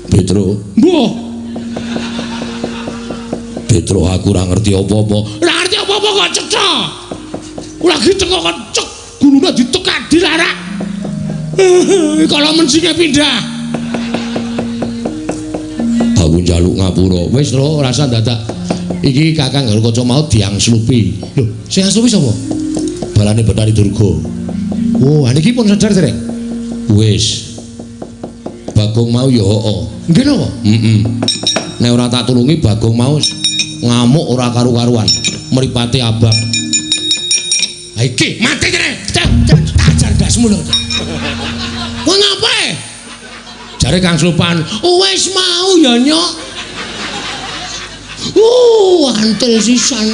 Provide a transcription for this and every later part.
Petro, Mbah. Petro aku ora ngerti apa-apa. Ora ngerti apa-apa kok cetha. Lagi teko kok cek gulune ditekak dilarak. Kalau mensinge pindah. Aku njaluk ngapura. Wis lho, rasa dadak iki Kakang Garukaca mau diangslupi. Lho, sing angslupi sapa? Balane Bathari Durga. Oh, niki pun sadar dereng? Wis. Bagong mau ya heeh. Nggih napa? Heeh. Nek ora tak tulungi Bagong mau ngamuk ora karu-karuan. Mripate abang. Ha iki mati kene. Tajar ndasmu lho. Kowe ngapae? Jare Kang Slupan, wis mau ya nyok. Antil sisan.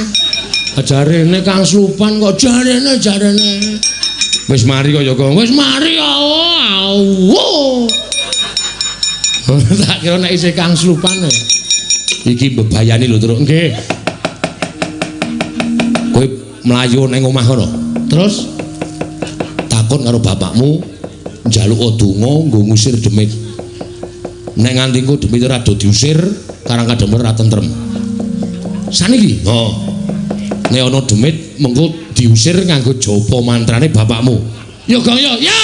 Jarene Kang Slupan kok jarene. Wis mari kok ya, Kong. Wis mari ya. Awo. Tak kira nek isih Kang Slupan. Iki mbebayani lho, Truk. Nggih. Kowe mlayu ning omah kono. Terus takon karo bapakmu njaluk donga nggo ngusir demit. Nek nganti engko demit ora do diusir, Karang Kadempel ora tentrem. Saniki? Heeh. Nek ana demit mengko diusir nganggo japa mantrane bapakmu. Ya Gong ya. Ya.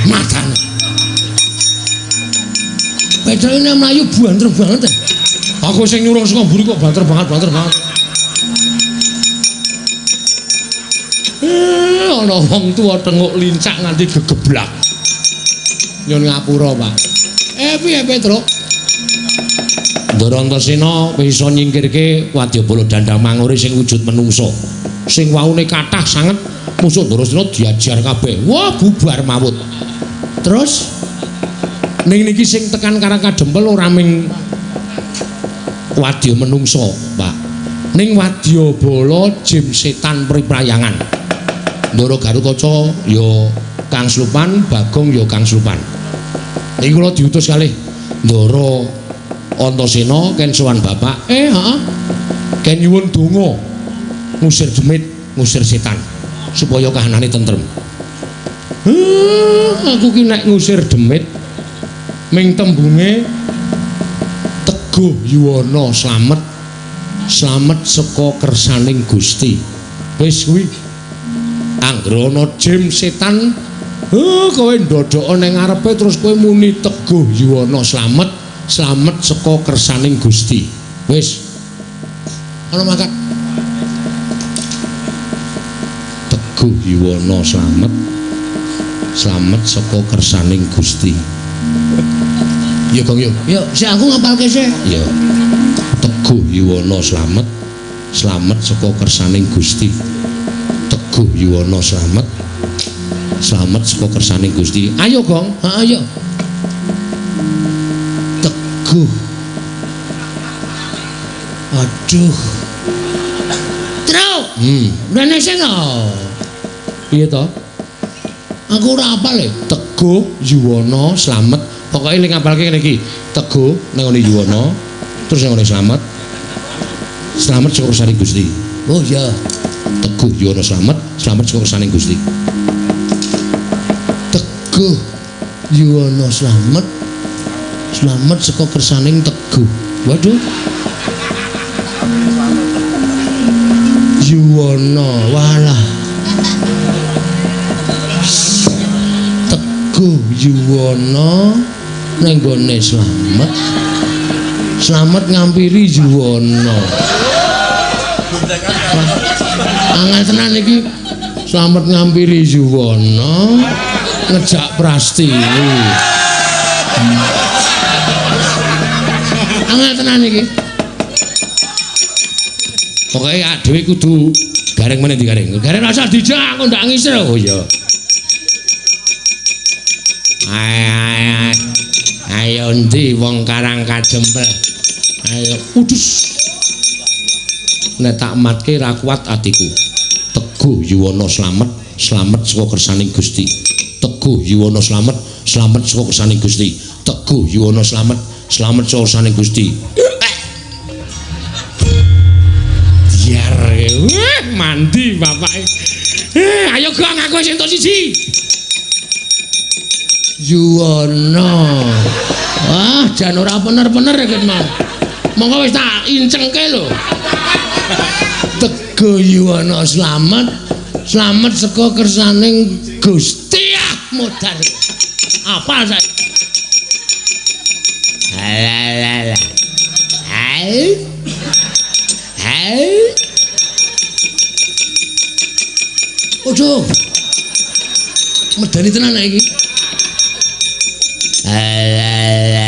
Matane. Pedone mlayu banter banget. Aku sing nyuruh saka mburi kok banter banget, banter banget. Ana wong tuwa tenguk lincak nganti gegeblak. Nyun ngapura, Pak. Piye Petro? Ndara Antasena wis iso nyingkirke wadyabala Dandang Mangure sing wujud menungsa. Sing waune kathah sanget musuh Ndarasena diajar kabeh. Wah, bubar mawut. Terus ning niki sing tekan Karang Kadempel ora ming wadya menungsa, Pak. Ning wadyabala jim setan priprayangan. Ndara Garukaca ya Kang Slupan, Bagong ya Kang Slupan. Niki kula diutus kalih Ndara Antasena ken sowan bapak. Heeh. Ken nyuwun donga ngusir demit, ngusir setan supaya kahanane tentrem. Aku ki nek ngusir demit ming tembunge Teguh Yuwana slamet, slamet saka kersaning Gusti. Wis kuwi. Anggere ana jim setan, kowe ndodhoka ning ngarepe terus kowe muni Teguh Yuwana slamet, slamet saka kersaning Gusti. Wis. Ana mangkat. Teguh Yuwana slamet, slamet saka kersaning Gusti. Ya Gong ya. Ya, sik aku ngapalke sik. Ya. Teguh Yuwana slamet, slamet saka kersaning Gusti. Teguh Yuwana slamet, slamet saka kersaning Gusti. Ayo Gong, heeh ayo. Teguh. Aduh. Truk. Rene sing to. Piye to? Aku ora apal e. Teguh Yuwana slamet. Pokoke ling ngapalke ngene iki. Teguh nang ngene Yuwana, terus nang ngene slamet. Slamet saka kersaning Gusti. Oh iya. Teguh Yuwana slamet, slamet saka kersaning Gusti. Teguh Yuwana slamet, slamet saka kersaning Teguh. Waduh. Yuwana walah. Teguh Yuwana nang gone slamet, slamet ngampiri Yuwana. Angel tenan iki. Slamet ngampiri Yuwana ngejak Prastiwi. Angel tenan iki. Pokoke dhewe kudu gareng meneh digareng. Gareng rasa dijak aku ndak ngisir. Oh iya. Ayo endi wong Karang Kadempel. Ayo udus. Nek tak matke ra kuat atiku. Teguh Yuwana slamet, slamet saka kersaning Gusti. Teguh Yuwana slamet, slamet saka kersaning Gusti. Teguh Yuwana slamet, slamet saka kersaning Gusti. Biar mandi bapake. Ayo Gong, aku wis entuk siji. Yuwana. Wah, jan ora bener-bener iki mau. Monggo wis tak incengke lho. Teguh Yuwana slamet, slamet saka kersaning Gusti. Ah, modar. Apal saya. Alah. Hai. Hai. Ojo. Medeni tenan iki. Alah.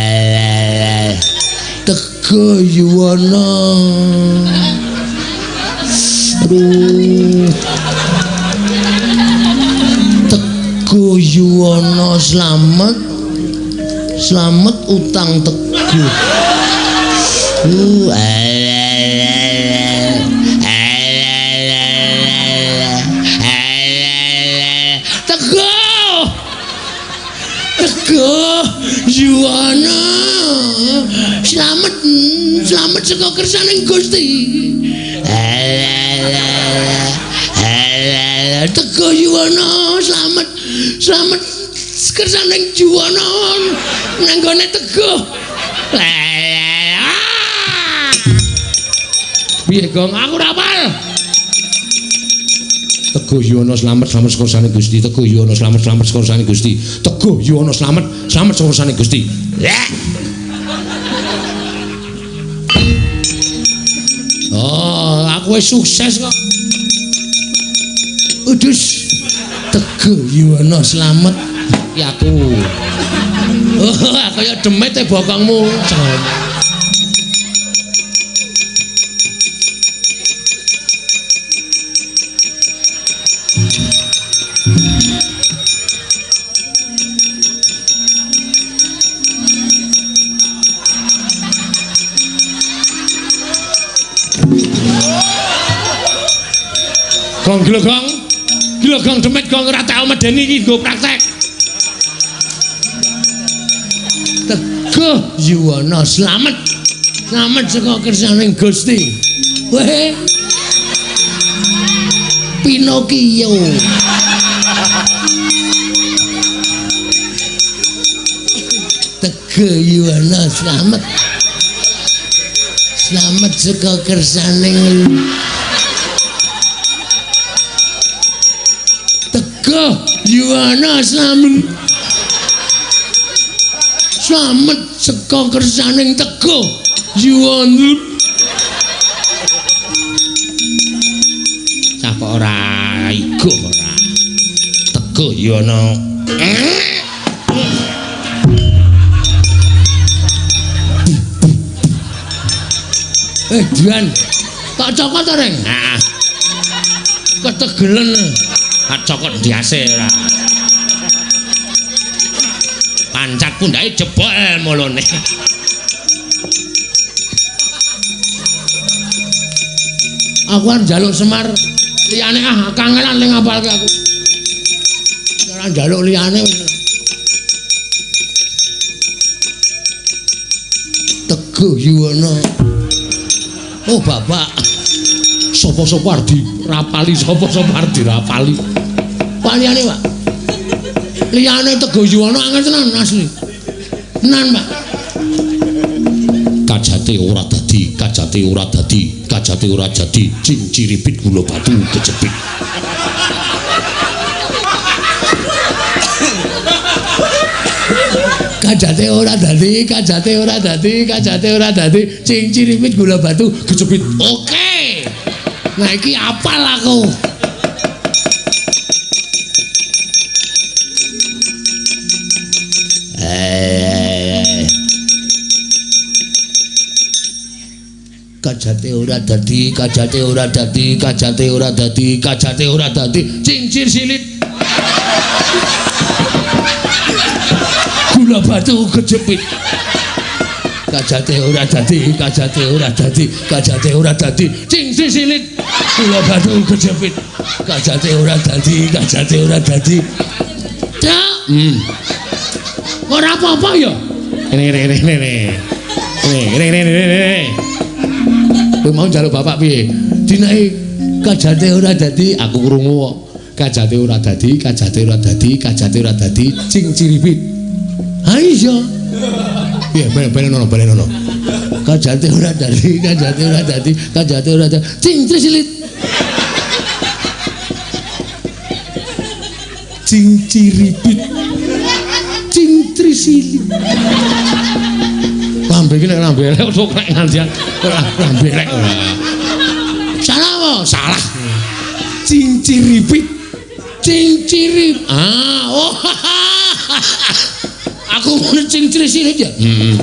Teguh Yuwana. Aduh. Teguh Yuwana slamet, slamet utang teguh. Teguh, Teguh Yuwana slamet, slamet saka kersaning Gusti. Teguh Yuwana slamet, slamet kersaning Yuwana nang gone Teguh. Piye Gong, aku ora hafal. Teguh Yuwana slamet, slamet saka kersaning Gusti. Teguh Yuwana slamet, slamet saka kersaning Gusti. Teguh Yuwana slamet, slamet saka kersaning Gusti. Oh, aku wis sukses kok. Udus. Teguh Yuwana slamet iki aku. Oh, kaya demit e bokongmu. Gong gila gong. Gila gong demit gong ora tau medeni iki nggo praktek. Teguh Yuwana slamet. Slamet saka kersaning Gusti. Weh. Pinocchio. Teguh Yuwana slamet. Slamet saka kersaning Teguh Yuwana slamet. Slamet saka kersaning Teguh Yuwana. Cah kok ora igo ora. Teguh Yuwana. Juan, tak cokot to, Reng? Heeh. Ketegelen. Tak cokot ndiase ora. Pancat pundhake jebol mulune. Aku arep njaluk Semar liyane ah kangelan ning ngapalke aku. Ora njaluk liyane wis. Teguh Yuwana. Oh bapak, sapa-sapa arep dirapali, sapa-sapa arep dirapali. Pak liyane, Pak. Liyane Teguh Yuwana angel tenan asli. Tenan, Pak. Kajate ora dadi, kajate ora dadi, kajate ora jadi, cing ciripit gula batu kejepit. Kajate ora dadi, kajate ora dadi, kajate ora dadi, cing ciripit gula batu kejepit. Oke. Nah iki apal aku. Kajate ora dadi, kajate ora dadi, kajate ora dadi, kajate ora dadi, cincir silit. Gula batu kejepit. Kajate ora dadi, kajate ora dadi, kajate ora dadi. Cing sisilit. Kula batu kejepit. Kajate ora dadi, kajate ora dadi. Cak. Ora apa-apa ya. Ngene ngene ngene ngene. Ngene ngene ngene ngene. Kowe mau njaluk bapak piye? Dinake kajate ora dadi, aku krungu kok. Kajate ora dadi, kajate ora dadi, kajate ora dadi, cing ciripit. Ha iya. Piye balen ono, balen ono. Kajate ora dadi, kajate ora dadi, kajate ora dadi, cing trisilit. Cing ciripit. Cing trisilit. Lambe iki nek lambe elek kok nek nganti ora lambe elek ora. Salah apa? Salah. Cing ciripit. Cing cirip. Ah, oh. Aku muni cing trisilit ya. Heeh.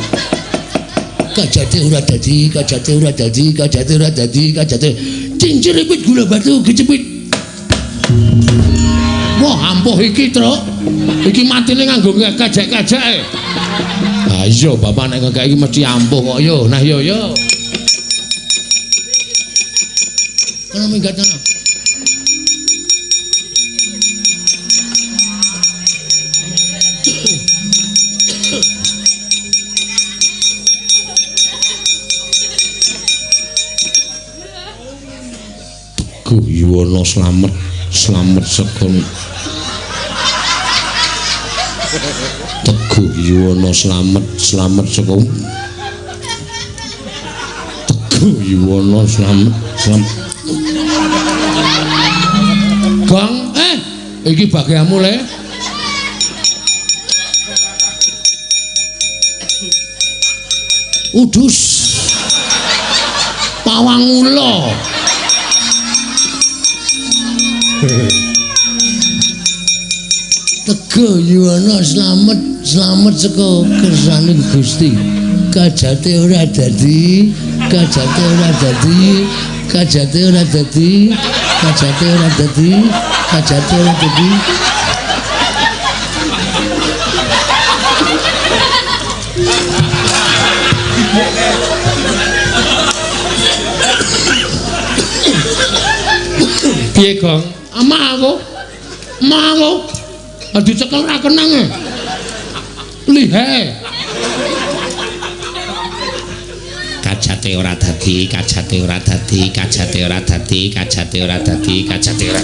Kajate ora dadi, kajate ora dadi, kajate ora dadi, kajate. Cing ciripit gula batu kecepit. Wah, ampuh iki, Truk. Iki matine nganggo kajak-kajake. Ha iya, bapak nek ngekek iki mesti ampuh kok yo. Nah yo yo. Kono minggat ana. Teguh Yuwana slamet, slamet saka Teguh Yuwana slamet, slamet saka Teguh Yuwana slamet, slamet. Gong, iki bagianmu le. Udus. Pawang ula. Teguh Yuwana slamet, slamet saka kersaning Gusti. Kajate ora dadi, kajate ora dadi, kajate ora dadi, kajate ora dadi, kajate ora dadi. Piye, Gong? Amah aku. Amah aku. Dicekel ora kenang e. Lihe. Kajate ora dadi, kajate ora dadi, kajate ora dadi, kajate ora dadi, kajate ora.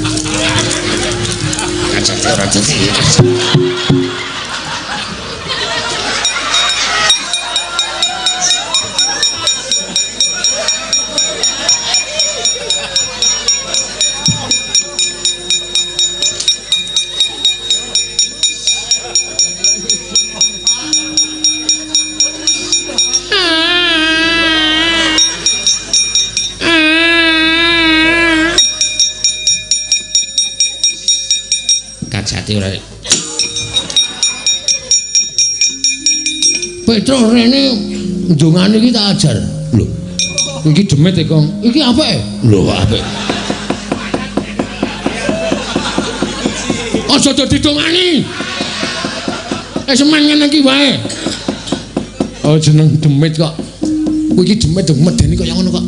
Kajate ora dadi. Kajate ora. Petro rene ndongane iki tak ajar. Lho. Iki demit e, Kong. Iki apik? Lho, apik. Aja dadi dongani. Semen ngene iki wae. Oh, jeneng demit kok. Kuwi iki demit medeni kaya ngono kok.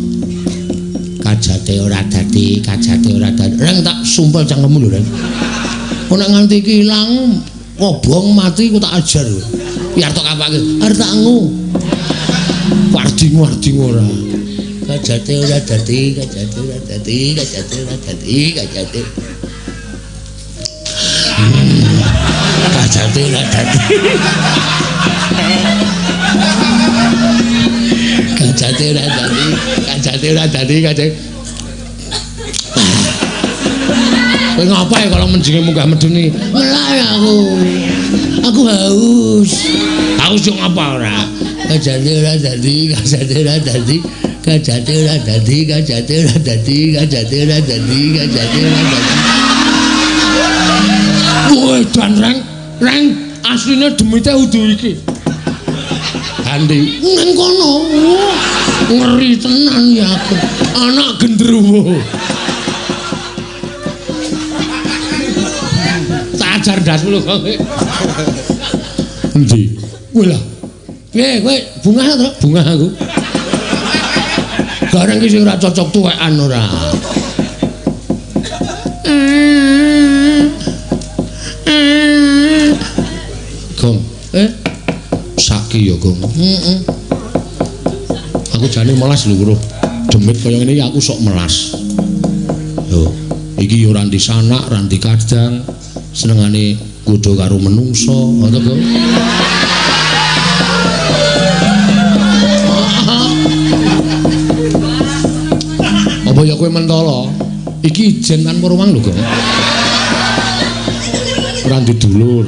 Kajate ora dadi, kajate ora dadi. Reng tak sumpel cangkemmu lho, Reng. Kok nek nganti iki ilang, kobong mati ku tak ajar. Ki arep tok kapake, arep tak ngu. Warding-warding ora. Kajate ora dadi, kajate ora dadi, kajate ora dadi, kajate. Kajate ora dadi. Kajate ora dadi, kajate ora dadi, kajate. Kowe ngapa ya kalau menjinge munggah medun iki? Ngelak aku. Aku haus. Haus yo ngapa ora? Kajate ora dadi, kajate ora dadi, kajate ora dadi, kajate ora dadi, kajate ora dadi, kajate ora dadi. Woi, dan reng, reng asline demite udu iki. Andi nang kono. Ngeri tenan ya aku. Anak gendruwo. Tak ajar ndasmu lho kok. Endi? Kuwi lah. Piye kowe bungah to? Bungah aku. Gareng iki sing ora cocok tuwekan ora. Gong. Saki ya, Gong. Heeh. Aku jane melas lho, Bro. Demit kaya ngene iki aku sok melas. Yo, iki yo ora ndi sanak, ora ndi kadang, senengane kudu karo menungso, ngono to, Gong. Apa ya kowe mentala? Iki ijen tanpa ruang lho, Gong. Ora ndi dulur,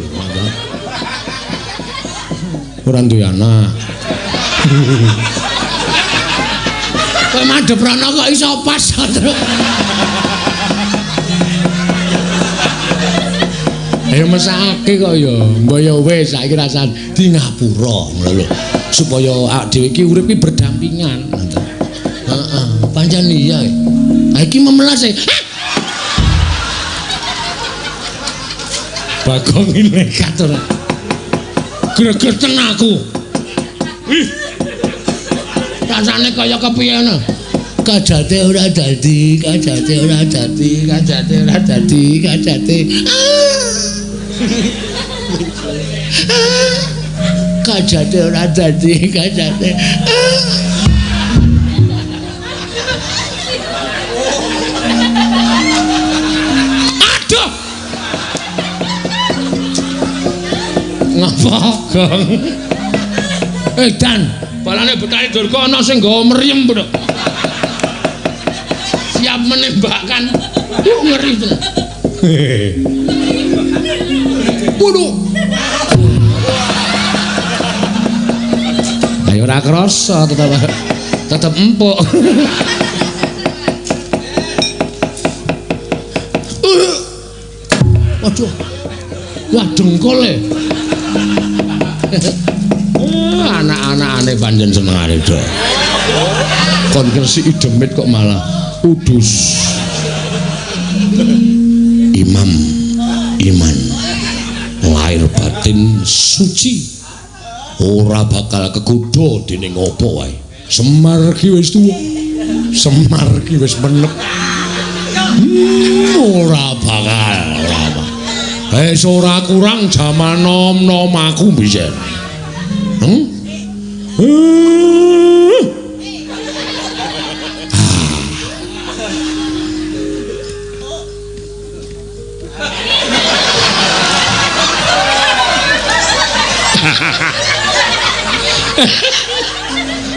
ora duwe anak. Kowe madhep rono kok iso pas, Truk. Ayo mesake kok ya. Mbok ya wis saiki rasane di ngapura ngono lho. Supaya awak dhewe iki urip iki berdampingan, ngoten. Heeh, pancen iya. Ha iki memelas e. Bagong iki nekat ora. Gregeten aku. Ih. Rasane kaya kepiye ngono. Kajate ora dadi, kajate ora dadi, kajate ora dadi, kajate. Kajate ora dadi, kajate. Aduh. Ngapa, Gong? Dan balane Betari Durga ana sing nggawa mriyem, Bro. Siap menembakkan. Ngeri tenan. Waduh. Ayo ora krasa tetep empuk. Waduh. Wah, dengkul e. Anak-anakane pancen senengane do. Kon ngresiki demit kok malah udus. Imam iman lahir batin suci ora bakal kegodha dening apa wae. Semar ki wis tuwa. Semar ki wis menep. Ora bakal ora. Wis ora kurang jaman nom-nom aku biyen.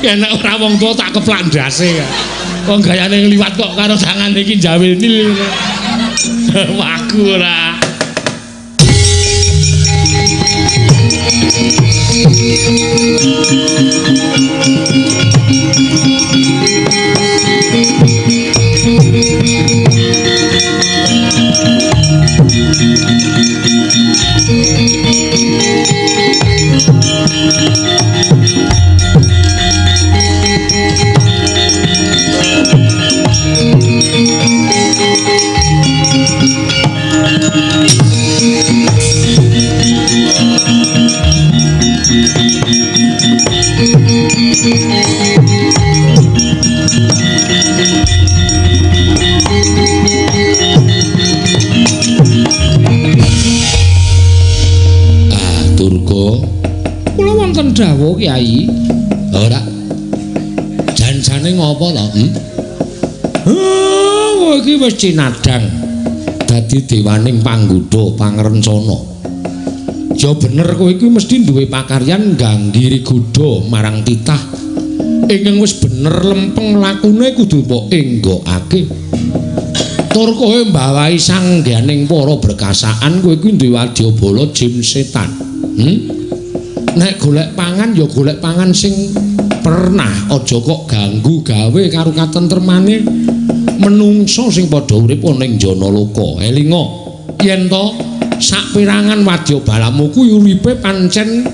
Nek ora wong tuwa tak keplak ndase. Wong gayane ngliwat kok karo tangane iki njawil nil. Waku ora. Dawuh Kyai. Ora. Jan-jane ngopo to? Kowe iki wis cinadhang dadi dewaning panggoda pangrencana. Ya bener kowe iki mesti duwe pakaryan ngganggiri godha marang titah. Ingkang wis bener lempeng lakune kudu mbok enggokake. Tur kowe mbawahi sangganing para berkasaan kowe iki duwe wadyabala jim setan. Nek golek pangan ya golek pangan sing pernah, aja kok ganggu gawe karo katentremane menungsa sing padha urip ana ing Janaloka. Elinga yen to saperangan wadyabalamu kuwi uripe pancen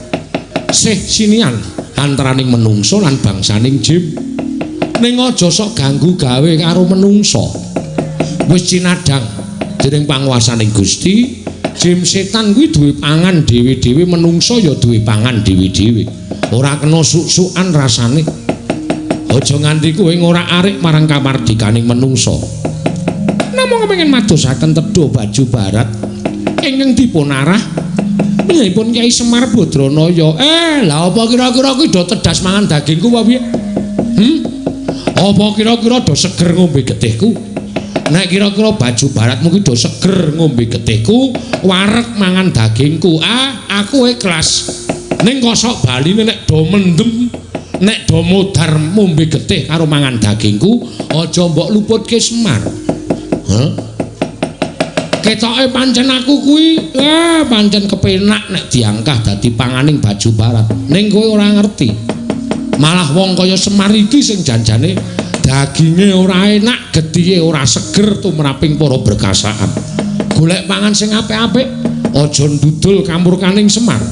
sih sinian antaraning menungsa lan bangsaning jim. Ning aja sok ganggu gawe karo menungsa. Wis cinadhang dening panguwasaning Gusti, jim setan kuwi duwe pangan dhewe-dhewe, menungsa ya duwe pangan dhewe-dhewe. Ora kena suk-sukan rasane. Aja nganti kowe ngorak-arik marang kamardikaning menungsa. Namung kepengin madosaken tedha baju barat ingkang dipunarah piyambakipun Kyai Semar Badranaya. Lah apa kira-kira kuwi do tedas mangan dagingku apa piye? Apa kira-kira do seger ngombe getihku? Nek kira-kira baju baratmu ki do seger ngombe getihku, wareg mangan dagingku. Ah, aku ikhlas. Ning kosok baline nek do mendem, nek do modar ngombe getih karo mangan dagingku, aja mbok luputke Semar. Hah? Ketoke pancen aku kuwi, pancen kepenak nek diangkah dadi panganing baju barat. Ning kowe ora ngerti. Malah wong kaya Semar iki sing janjane daginge ora enak, getihe ora seger tumraping para berkasaan. Golek pangan sing apik-apik, aja ndudul kamurkaning Semar.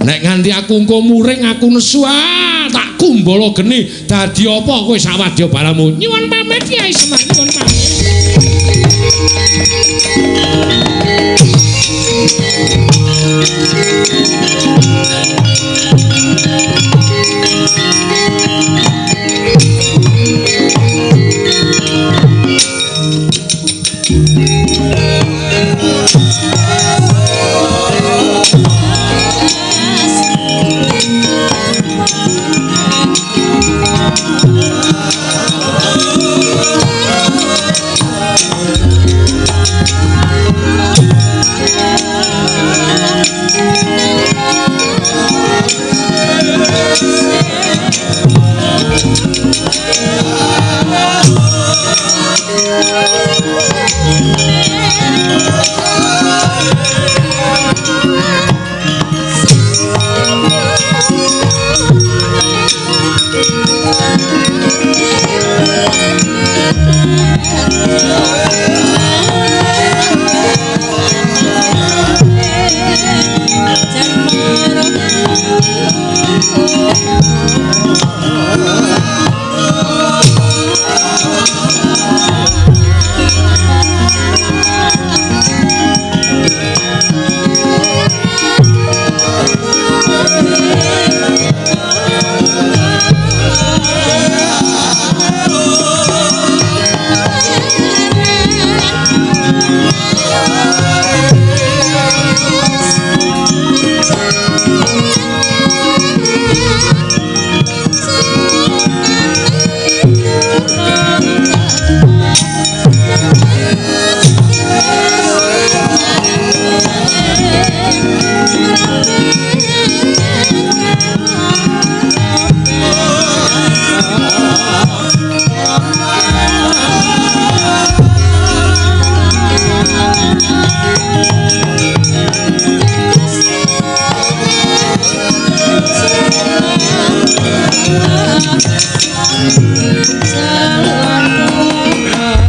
Nek nganti aku engko muring, aku nesu, tak kumbala geni. Dadi apa kowe sawadya balamu? Nyuwun pamit Kyai Semar, nyuwun pamit.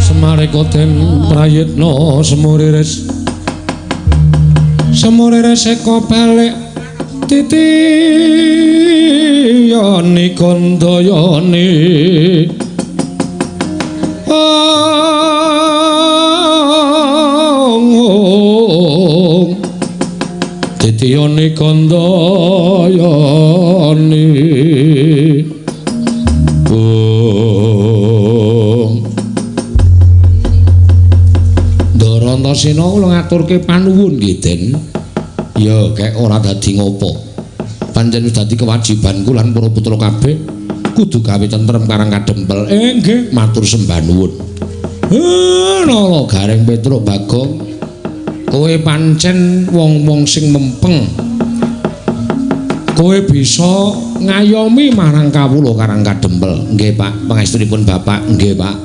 Semarikoten prayitna semuriris semuriris eka balik titiyani kandayani ong titiyani kandayani. Antasena kula ngaturke panuwun nggih Den. Ya kek ora dadi ngopo. Pancen wis dadi kewajibanku lan para putra kabeh kudu gawe tentrem Karang Kadempel. Nggih, matur sembah nuwun. Nala Gareng Petruk Bagong, kowe pancen wong-wong sing mempeng. Kowe bisa ngayomi marang kawula Karang Kadempel. Nggih Pak, pangestunipun Bapak. Nggih Pak.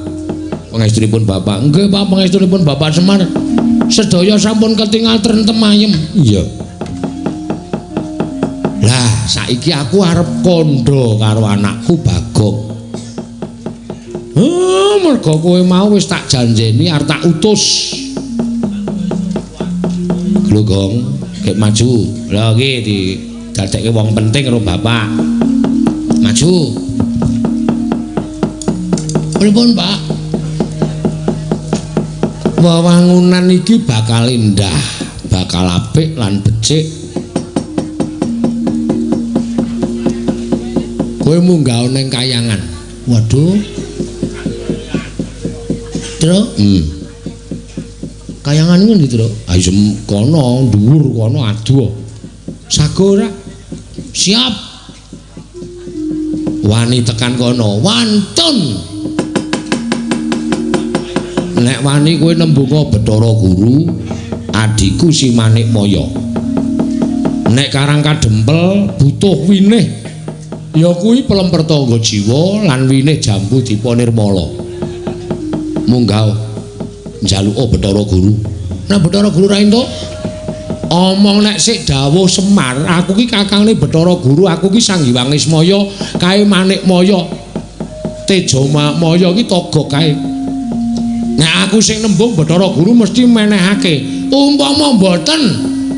Pangestunipun Bapak. Nggih Pak, pangestunipun Bapak Semar. Sedaya sampun ketingal trentem ayem. Iya. Lah, saiki aku arep kandha karo anakku Bagong. Mergo kowe mau wis tak janjeni arep tak utus. Lho Gong, gek maju. Lha iki didadekke wong penting karo bapak. Maju. Pripun, Pak? Wewangunan iki bakal indah, bakal apik lan becik. Kowe munggah ning kayangan. Waduh. Truk. Kayangan ngendi, Truk? Ha iya kono, dhuwur kono adoh. Sago ora? Siap. Wani tekan kono, wantun. Nek wani kowe nembunga Bathara Guru, adhiku si Manikmaya. Nek Karang Kadempel butuh winih, ya kuwi pelem pertangga jiwa lan winih jambu dipa nirmala. Munggah njaluka Bathara Guru. Nek Bathara Guru ra entuk, omong nek sik dawuh Semar, aku ki kakangne Bathara Guru, aku ki Sang Hyang Ismaya, kae Manikmaya. Teja Maya ki togok kae. Nek aku sing nembung Bathara Guru mesti menehake. Umpama mboten,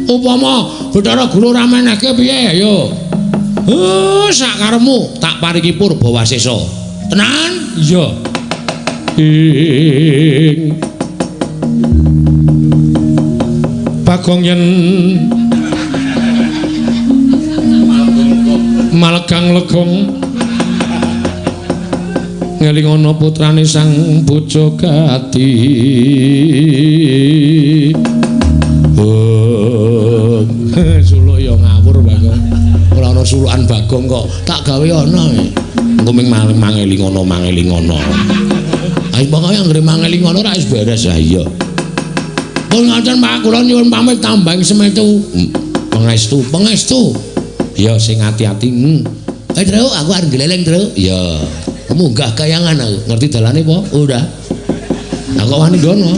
upama Bathara Guru ora menehke piye ayo. Sak karepmu tak paringi purba wasesa. Tenan? Iya. Ing Bagong yen malegang legong ngelingono putrane sang Bojogati. Suluk ya ngawur Bagong. Ora ana sulukan Bagong kok tak gawe ana. Engko ming mangelingono mangelingono. Ayo pokoke anggere mangelingono ora wis beres. Ha iya. Pun ngoten Pak, kula nyuwun pamit tambang semetu. Pangestu, pangestu. Ya sing ati-ati. Truk, aku arep gleleng, Truk. Ya. Munggah kayangan aku. Ngerti dalane apa? Ora. Lah kok wani ngono?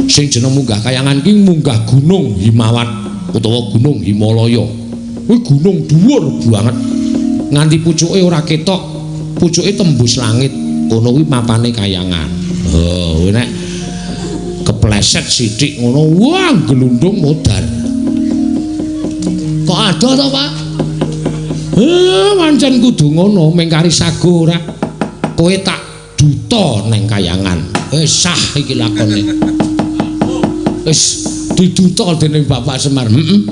Sing jeneng munggah kayangan ki munggah Gunung Himawat utawa Gunung Himalaya. Kuwi gunung dhuwur banget. Nganti pucuke ora ketok, pucuke tembus langit. Kono kuwi mapane kayangan. Oh, nek kepleset sithik ngono, wah glundung modar. Kok adoh to, Pak? Pancen kudu ngono, mung kari sago ora. Kowe tak duta neng kayangan. Wis sah iki lakone. Wis diduta dening Bapak Semar. Heeh.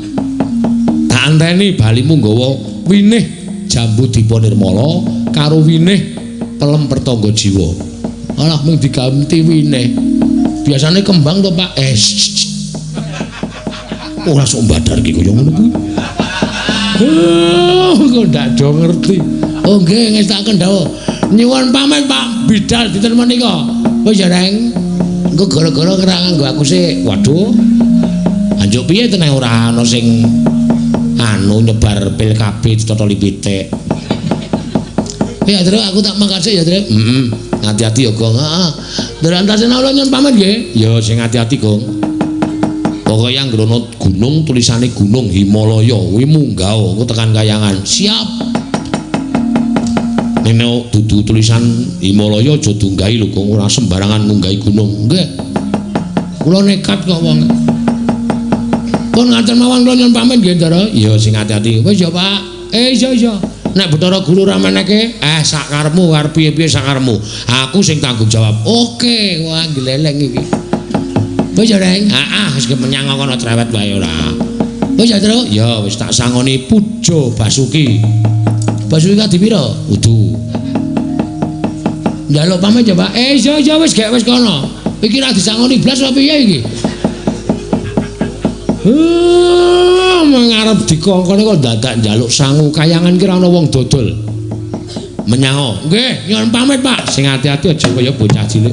Tak anteni balimu nggawa winih jambu dipa nirmala karo winih pelem pertangga jiwa. Alah mung diganti winih. Biasane kembang to, Pak. Ora sok mbadar iki kaya ngono kuwi. Kok ndak do ngerti. Oh nggih, ngestakaken dawuh. Nyuwun pamit Pak Bidal dinten menika. Wis ya, Reng. Engko gara-gara ora nganggo aku sik. Waduh. Anjuk piye teneh ora ana sing anu nyebar pil KB ditotoli pitik. Ya, Truk, aku tak mangkat sik ya, Truk. Heeh. Hati-hati ya, Gong. Heeh. Ndara antasena kula nyuwun pamit nggih. Ya sing hati-hati, Gong. Pokoke anggere ana gunung tulisane Gunung Himalaya kuwi munggah engko tekan kayangan. Siap. Nek dudu tulisan Himalaya aja dunggahi lho, Gong, ora sembarangan munggahi gunung. Nggih. Kula nekat kok wong. Pun ngaten mawon kula nyuwun pamit nggih, Ndara. Ya sing hati-hati. Wis ya, Pak. Iya iya. Nek Bathara Guru ora menehke, sak karepmu arep piye-piye sak karepmu. Aku sing tanggung jawab. Oke, wah gleleng iki. Wis ya, Reng. Heeh, wis menyang kono cerewet wae ora. Wis ya, Truk. Ya wis tak sangoni Puja Basuki. Basuki kadi pira? Kudu. Njaluk pamit ya, Pak. Iya iya wis gek wis kono. Iki ra disangoni blas apa piye iki? Mengarep dikongkone kok dadak njaluk sangu kayangan ki ora ana wong dodol. Menyango. Nggih, nyuwun pamit, Pak. Sing ati-ati aja kaya bocah cilik.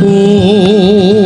Om.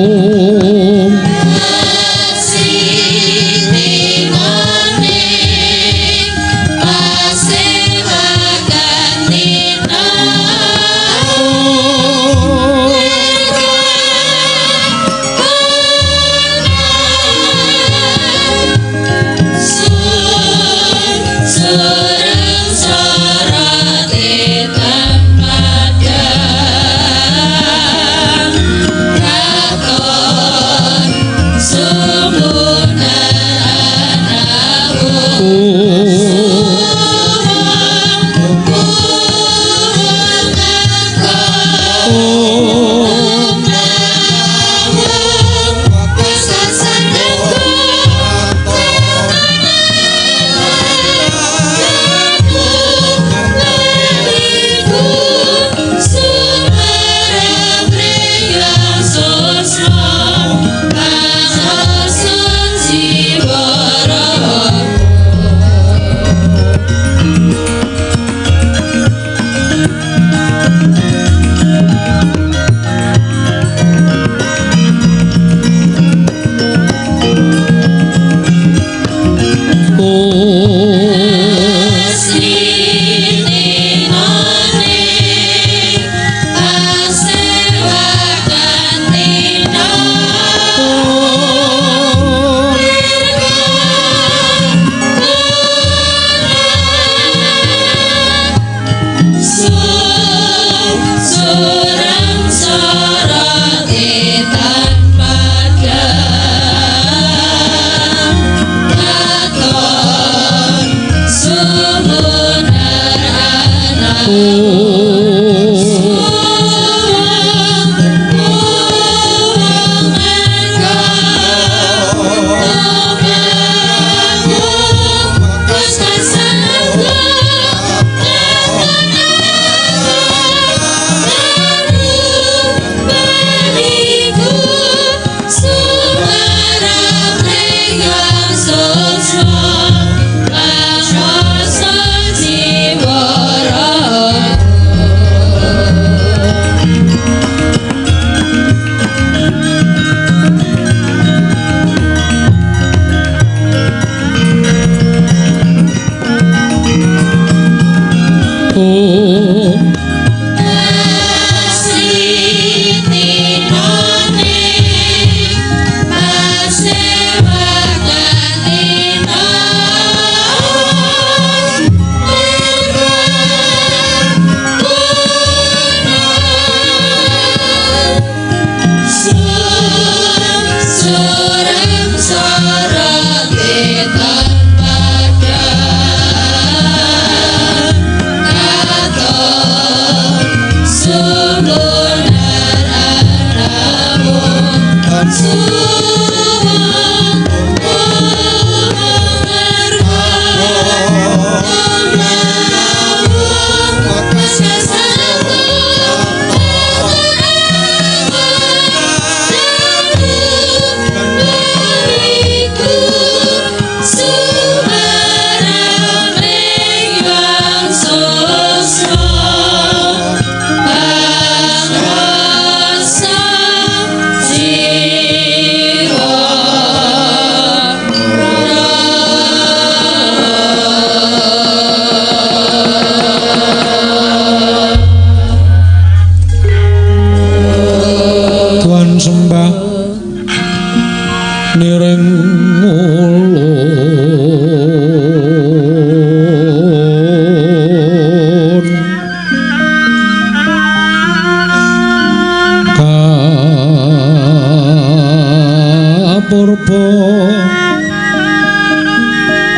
purba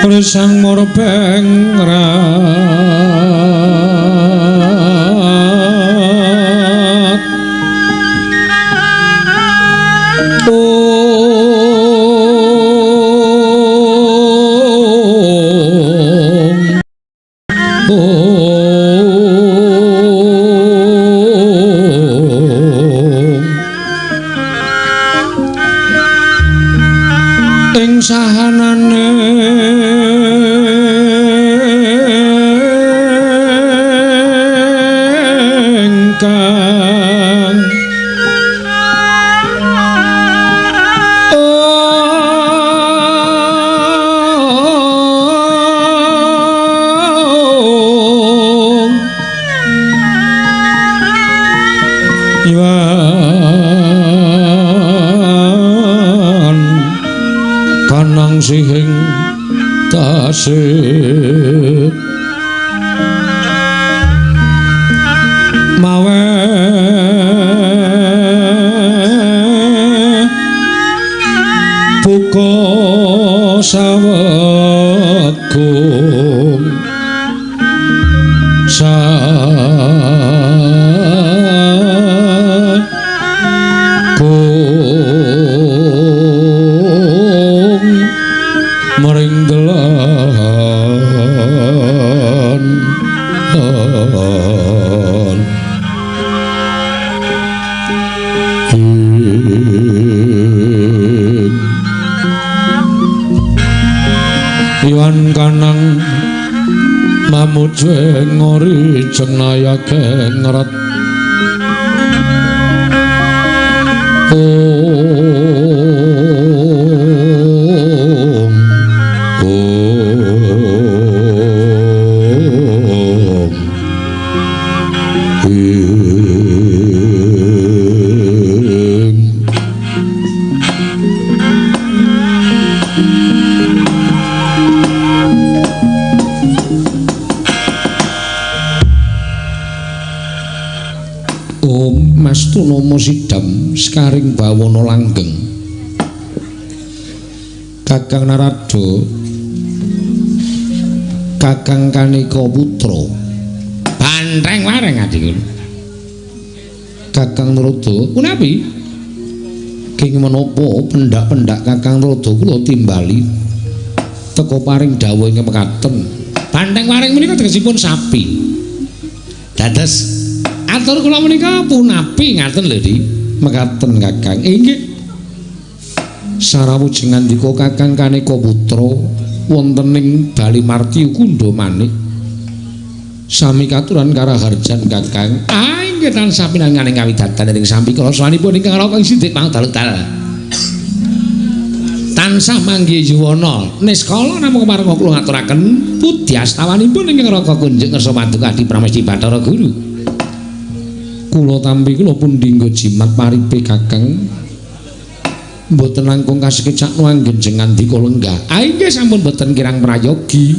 Resang morbeng rat Ing sahanane ingkang Iwan kanang sihing tasih mawe buka sawegung sagung mering delan Iwan kanang mamujeng ngori jeng nayake ngret Om Om Ing Om Mas Tunama Sidam sekaring bawana langgeng Kakang Narada Kakang Kaneka Putra Bantreng wareng adikku. Kakang Narada punapi king menapa pendak-pendak Kakang Narada kula timbali teka paring dawuh ing mekaten. Bantreng wareng menika tegesipun sapi. Dados atur kula menika punapi ngaten lho, Dik. Mekaten Kakang. Inggih. Sarawujeng ngandika Kakang Kaneka Putra wonten ing Bali Marti Kundha Manik. Sami katuran karaharjan Kakang. Ah inggih tansah pinanganing kawidatan ing sambikala sawanipun ingkang raka ing sidik pangdalu-dal. Tansah manggi yuwana niskala namung kepareng kula ngaturaken pudyastawanipun ingkang raka kunjuk ngersa paduka Adi Pramesti Bathara Guru. Kula tampi kula pundi nggo jimat paripe Kakang. Mboten langkung kasekecakno anggen jeng ngandika lenggah. Ah inggih sampun boten kirang prayogi.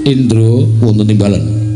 Indra wonten timbalan.